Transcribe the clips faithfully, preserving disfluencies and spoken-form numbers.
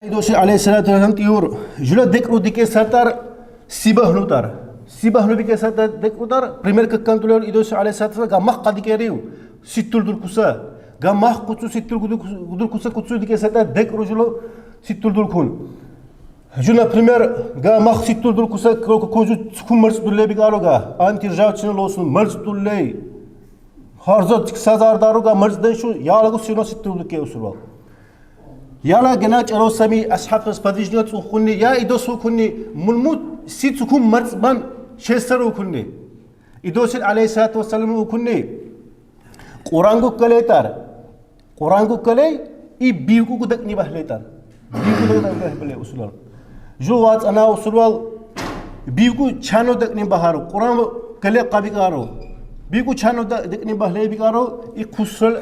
Идосир алейхиссалату вассалам тийур, жула декрудике сатар сибагьну тар. Сибагьну дике сатар декру тар, пример кыккан тулер Идосир алейхиссалату вассалам, гамах къадикерив, ситтул дулкуса. Гамах куцу ситтул гуду-, гудулкуса куцу дике сатар декру жула ситтул дулкун. Жу, например, гамах ситтул дулкуса, ко-, ко-, козу цукун мырцдуллей бикаруга, антиржавчина лосун мырцдуллей. Харза тик сазар даруга мырцден шу, ялагу сино ситтул дулке усурвал. Яла гена чаро сами асхаб сподвижник цукунни, я Идос укунни, мулмут си цукун мырцбан шесар укунни. Идосир алейхиссалату вассалам укунни. Къурангу калетар. Къурангу калей, и бивгу гудакни багьлетар. Бивгу гудакни багьле усурвал. Жу вацана усурвал, бивгу чано дакни багьару, Къуран кале къабикару. Бивгу чано да-, дакни багьле бикару, и кусрал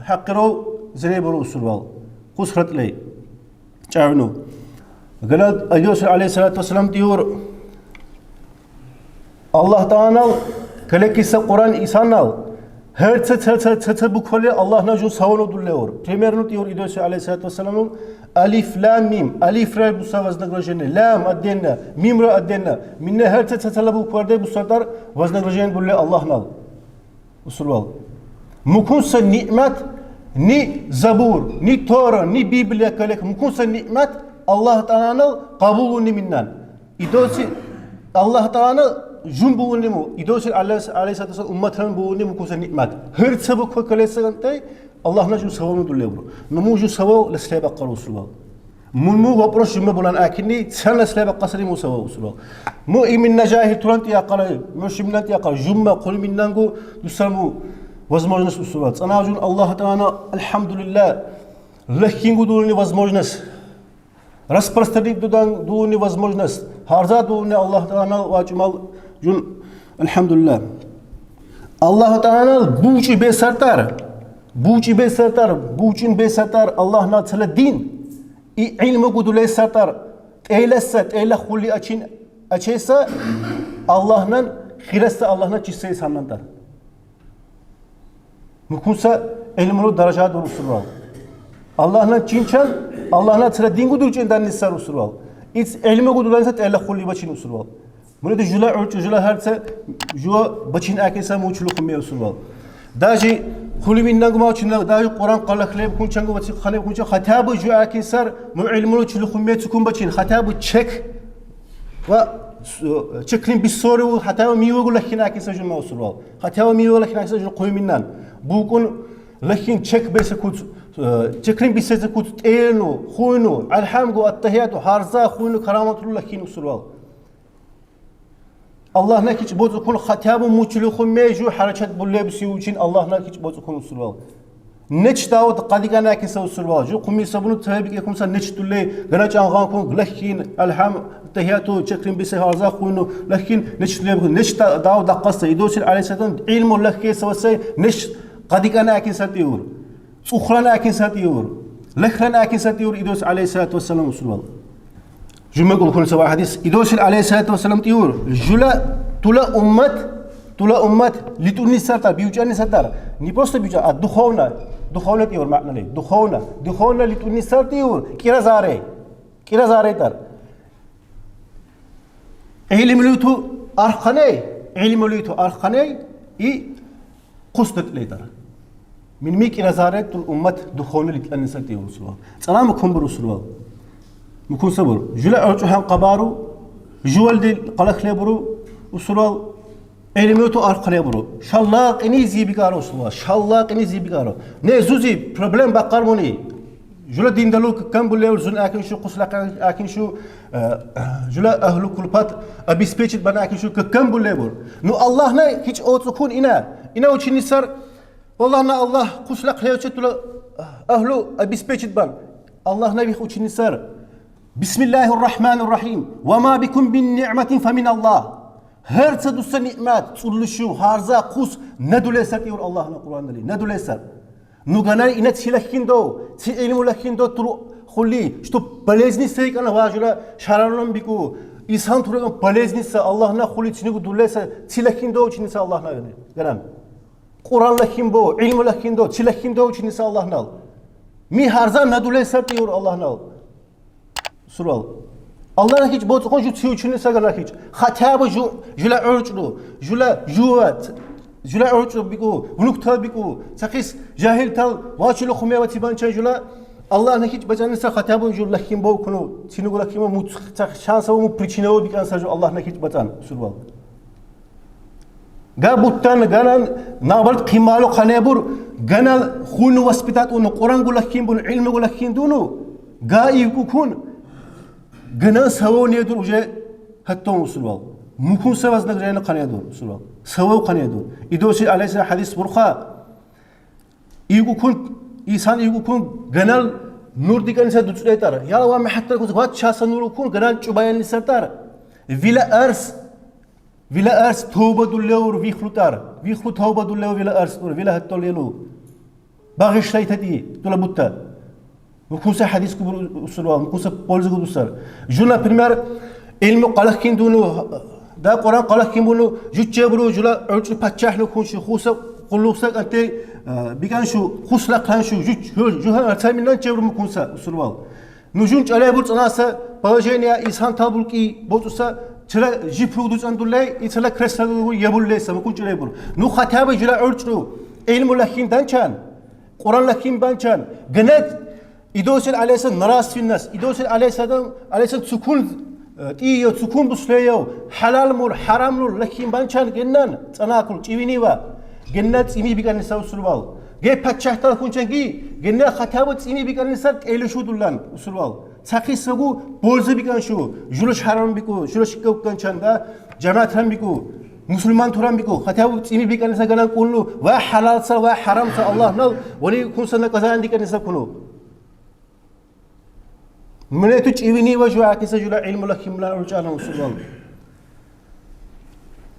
гьакъиро зеребуру усурвал. Кусратлей. Чавну. Гелал Идосир алейхиссалату вассалам тийур. Аллагь Тааланал кале киса Къуран исанал. Гьар ца, ца, ца, ца, ца буквале Аллагьна жун савану дуллеур. Примерну тийур Идосир алейхиссалату вассаламу. Алиф, лам, мим. Алифра буса вознаграждение. Лам отдельно. Мимра отдельно. Мине гьар ца, ца, ца ла букварде бусатар вознаграждение дулле Аллагьнал. Усурвал. Мукун са ниъмат, ни Забур, ни Тора, ни Библия калек, мукун са ниъмат Аллагь Тааланал къабулуни миннан. Идосир Аллагь Таалана жун булуни му, Идосир алейс-, алейсалату вассалам умматран булуни мукун са ниъмат. Гьар са буква калеса гантай, Аллагьна жун савану дуллебуру. Ну му жун савал лесле бакъар усурвал. Мун му вопрос жума булан акинни, цана слеба къасри му савал усурвал. Му имин нажахи туран тиякъара, му шимнан тиякъара, жума къулминнангу дусаму возможность усурвал. Цана жун Аллагь Таалана, алхамдулиллагь, лахингу дулуни возможность. Распространить дудан дулуни возможность. Гьарза дулуни Аллагь Таалана вачмал жун, алхамдулиллагь. Аллагь Таалана бучи бесартар, бучи бесартар, бучин бесартар, Аллагьна цала дин. И илму гудулесатар, тӀеласа, тӀела хули ачин, ачеса, Аллагьнан, хираса Аллагьна чисе саннантар. Мукун са илмулу даража дур усурвал. Аллагьна чинчан, Аллагьна цала дин гудул чинданни сар усурвал. Иц илму гудуланса тӀела хули бачин усурвал. Муна де жула урчу, жула гьар ца, жула бачин акиса му чулухуме усурвал. Даже хулуминнангу ма учинна, даже Къуран къалахлеб кунчангу, вациханеб кунча, хотя бы жу акисар, му илмулу чулухуме цукун бачин, хотя бы чек. Ва, с-, чеклин бисори, хотя бы мивагу лахин акиса жума усурвал. Хотя бы мивагу лахин акиса жу къуйминнан. Букун лахин чек беса куц, э, чеклин бисеса куц, тӀелну, хуйну, алхамгу, аттахияту, гьарза хуйну, караматулу лахин усурвал. Аллагьна гьич боцӀукун, хотя бы му чулухуме жу гьарачат булеб си учин Аллагьна гьич боцӀукун усурвал. Неч Давуд къадигана акиса усурвал. Жу къумиса буну цебике кунса неч туллей, гана чангъан кун, лахин, алхам, тахияту, чекрин бисе гьарза хуйну, лахин, неч туллей, неч Давуд акъаса, Идосил алейсалату илму лахеса васай, неч къадигана акиса тийур. ЦӀухран акиса тийур. Лахран акиса тийур Идос алейсалату вассалам усурвал. Жума гулхун сава гьадис. Идосил алейсалату вассалам тийур. Жула тула уммат, тула уммат литӀунни сартар, бивчӀанни сартар. Не просто бивчӀа, а духовно. Духовно тийур маъна ле. Духовно. Духовно литӀунни сар тийур. КӀира заре. КӀира заретар. Илмулуйту арханей. Илмулуйту арханей. И Къус датӀлейтар. Мин ми кӀира заретул уммат духовно литӀанни сар тийур усурвал. ЦӀалама кумбур усурвал. Мукун сабур. Жула арчӀу гьан къабару, жувалди къалахлебуру усурвал, илмуту арханебуру. Шаллакъини зибикару усурвал. Шаллакъини зибикару. Не зузи проблем бакъармуни. Жула диндалу ккан буллевул зун акиншу, къусла акиншу, э, жула агьлу кулпат обеспечить бан акиншу ккан буллевул. Ну Аллагьна гьич оцукун ина. Ина учини сар, валлагьна Аллагь къусла хлевче тула агьлу обеспечить бан. Аллагьна вих учини сар. Бисмиллагьир рагьманир рагьим. Ва ма бикум мин ниъматин фа мин Аллагь. Гьар са дуса ниъмат, цӀуллушу, гьарза, къус, недулесар тийур Аллагьна Къурандали. Недулесар. Ну гана ина ци лахиндо, ци илму лахиндо туру хули, что полезни са икана ва жула шарарунам бику, исан тураган полезни са, Аллагьна хули цинигу дулеса, ци лахиндо учини са Аллагьна гана. Ганан. Къуран лахинбо, илму лахиндо, ци лахиндо учини са Аллагьнал. Ми гьарза недулесар тийур Аллагьнал. Сурвал. Аллагьна хич боцукун жу ци учуни са гана хич. Хатябы жу, жула урчру, жула жува, жула урчру бикӀу, гунугта бикӀу, цахис жагьилтал, вачулу хумева ци банчан жула, Аллагьна хич бацӀани са хатябы жу лахим бокуну, цинугу лахима му цах шанса му причина бикӀан са жу Аллагьна хич бацӀан, сурвал. Га буттан, ганан, наоборот, къималу къанебур, ганал хуну воспитать уну, Къуран гулахин буну, илму гулахин дуну, га ивкукун, ганан савав недур уже хаттон, сурвал. Мукун саваз нагрена къанедур, сурвал. Савав къанедур. Идоси алейсалам хадис бурха. Ивкукун, исан ивкукун, ганал нур дикӀани са дуцӀуретӀар. Яла ва мехаттар куз, ва часа нурукун, ганал чӀубаяни са тӀар. Вила арс, вила арс товба дуллеур вихлутӀар. Вихлу товба дуллеур вила арс дур, вила хаттолелу. Багъишдай тади, дула бутта. Мукун са хадис губур, сурвал, мукун са польза губур сар. Жу, например, илму къалахин дуну, да Къуран къалахин буну, жу чебру, жула урчру пачагьну куншу, хуса къуллугъса кӀанте, э, бикӀаншу, хусла къаншу, жу, жу, жу гьа арцаминан чебру мукун са, сурвал. Ну жун чӀалебур цӀанаса, положение исхан талбулки боцӀуса, чра жипру дуцӀандуллей, ицала кресла ду ябуллей са, мукун чӀалебур. Ну хатябы жула урчру, илму лахин данчан, Къуран лахин банчан, генет идосил алейса нравственность, идосил алейса дан, алейса цукун, э, тӀийо, цукун буслейо, гьалалмур, гьарамлур лахин банчан геннан, цӀанакул, чӀивинива, геннан цӀими бикӀани са, сурвал. Ге пачагьтал хунчанги, геннан хатябы цӀими бикӀани са кӀелишудуллан, сурвал. Цахис са гу польза бикӀаншу, жулаш гьарам бикӀу, жулаш кавканчан да, жамаатан бикӀу, мусулман туран бикӀу, хатябы цӀими бикӀани са ганан кӀулну, ва гьалал са, ва гьарам са, Аллагьнал, вани кун са наказание дикӀани са куну. Мунету чӀивинива жу акиса жула илму лахин булан урчана, сурвал.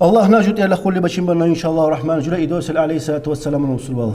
Аллагьна жу тӀела хулли башин бана, иншаллагь рахман, жула идосил алейсалату вассалам, сурвал.